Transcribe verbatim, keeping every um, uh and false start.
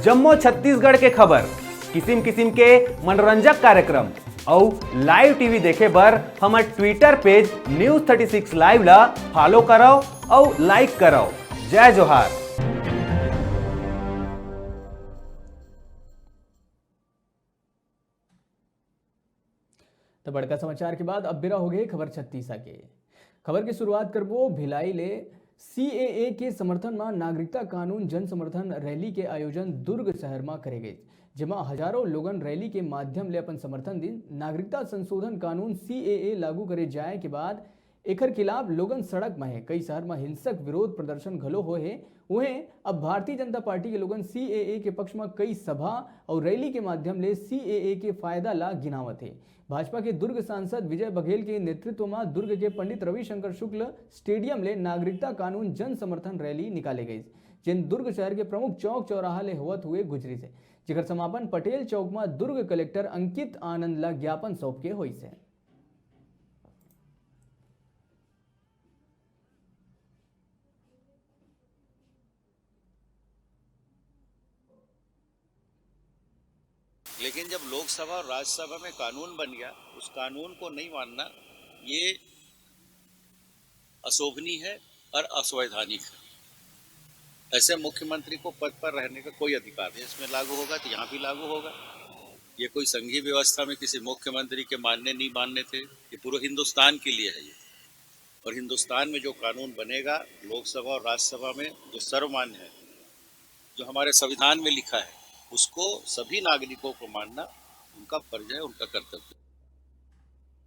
जम्मो छत्तीसगढ़ के खबर, किसिम किसिम के मनोरंजक कार्यक्रम अउ live T V देखे बर हमर Twitter page News thirty six Live ला follow करव अउ like करव। जय जोहार। त बड़का समाचार के बाद अब बेरा हो गए खबर छत्तीसा के। खबर के शुरुआत करबो भिलाई ले। C A A के समर्थन म नागरिकता कानून जन समर्थन रैली के आयोजन दुर्ग शहर म करे गइस, जेमा हजारों लोगन रैली के माध्यम ले अपन समर्थन दिन। नागरिकता संशोधन कानून C A A लागू करे जाए के बाद एखर खिलाफ लोगन सड़क म हे। कई शहर म हिंसक विरोध प्रदर्शन घलो होए हे। उहें, अब भारतीय जनता पार्टी के लोगन C A A के पक्ष म कई सभा अउ रैली के माध्यम ले C A A के फायदा ला गिनावत हे। भाजपा के दुर्ग सांसद विजय बघेल के नेतृत्व म दुर्ग के पंडित रविशंकर शुक्ल स्टेडियम ले नागरिकता कानून जन समर्थन रैली निकाले गइस, जेन दुर्ग शहर के प्रमुख चौक चौराहा ले होवत हुए गुजरिस हे, जेकर समापन पटेल चौक म दुर्ग कलेक्टर अंकित आनंद ला ज्ञापन सौंप के होइस हे। लेकिन जब लोकसभा और राज्यसभा में कानून बन गया, उस कानून को नहीं मानना, ये अशोभनीय है और असंवैधानिक है। ऐसे मुख्यमंत्री को पद पर रहने का कोई अधिकार नहीं। इसमें लागू होगा तो यहाँ भी लागू होगा। ये कोई संघीय व्यवस्था में किसी मुख्यमंत्री के मानने नहीं मानने थे, ये पूरे हिंदुस्तान के लिए है ये। और हिंदुस्तान में जो कानून बनेगा, लोकसभा और राज्यसभा में जो सर्वमान्य है, जो हमारे संविधान में लिखा है, उसको सभी नागरिकों को मानना उनका फर्ज है, उनका कर्तव्य।